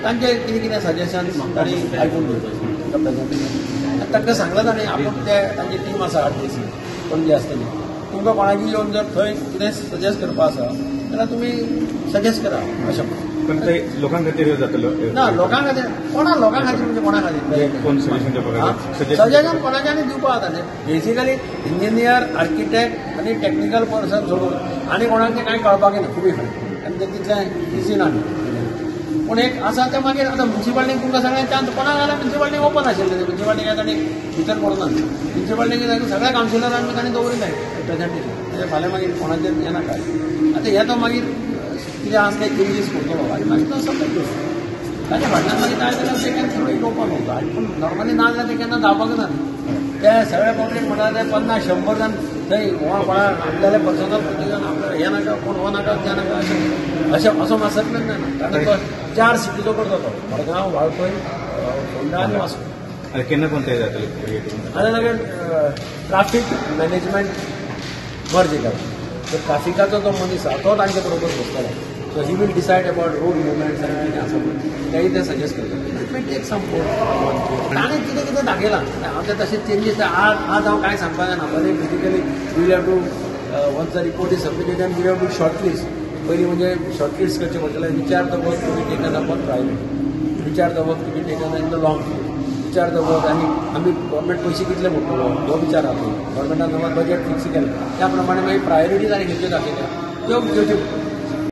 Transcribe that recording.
तांचे कितें कितें सजेशन तांणी आयकून घेवचें प्रेजेंटेशन आनी तांकां सांगलां तांणी आपूण ते तांची टीम आसा आरटीसी पणजे आसतली तुमकां कोणाकी येवन जर थंय कितें सजेस्ट करपा आसा जाल्यार तुमी सजेस्ट करा अशें म्हणून. पण ते लोकां खातीर जातलो ना लोकां खातीर कोणा लोकां खातीर म्हणजे कोणा खातीर कोण सजेशन दिवपाक सजेशन कोणाच्यानी दिवपा जाता. बेसिकली इंजिनियर आर्किटेक्ट आनी टॅक्निकल पर्सन सोडून आनी कोणाक तें कांय कळपाक ना खूब खरें आनी तें तितलें इजी ना. पूण एक आसा तें मागीर आतां म्युनिसिपालिटीक तुमकां सगळ्यांक चान्स कोणाक जाल्यार म्युनिसिपालिटी ओपन आशिल्लें म्युनिसिपालिटी काय तांणी भितर पडना म्युनिसिपालिटीक सगळ्या कावन्सिलरांक तांणी दवरिल्लें प्रेजेंटेशन म्हणजे फाल्यां मागीर कोणाचेर हें नाका. आतां हें तो मागीर कितें आसा ते चेंजीस करतलो आनी मागीर तो सबमीट करतलो ताच्या फाटल्यान मागीर जाय जाल्यार ते केन्ना थोडो एक ओपन उरता. आनी पूण नॉर्मली ना जाल्यार ते केन्ना जावपाक ना ते सगळे पब्लीक म्हणटा ते 50-100 जाण थंय कोणा आपल्याले पर्सनल प्रोटेक्शन आपल्याला हें नाका कोण हो नाका तें नाका अशें अशें असो मातसो ना. कारण तो 4 सिटीचो करता तो मडगांव वाळपय फोंडा आनी वास्को. केन्ना कोण तयार जातले आनी मागीर ट्राफीक मॅनेजमेंट मर्ज केला तर ट्राफिकाचो जो मनीस आसा तो तांचे बरोबर बसतलो. So he will decide about road movements आनी कितें आसा पळय तेय ते सजेस्ट करता. It may take some 4 months. ताणें कितें कितें दाखयलां हांव ते तशें चेंजीस आज आज हांव कांय सांगपाक जायना. बरें basically we will have to once the report is submitted and we have to short list पयलीं म्हणजे शॉर्ट लिस्ट करचें पडटलें. Which are the work to be taken up on priority, which are the work to be taken in the long term, which are the work आनी आमी government पयशे कितले मोडटलो हो विचार आसा. गव्हर्मेंटान नवो बजेट फिक्स केलें त्या प्रमाणे मागीर प्रायोरिटीज आनी खंयच्यो दाखयल्या त्यो घेवच्यो.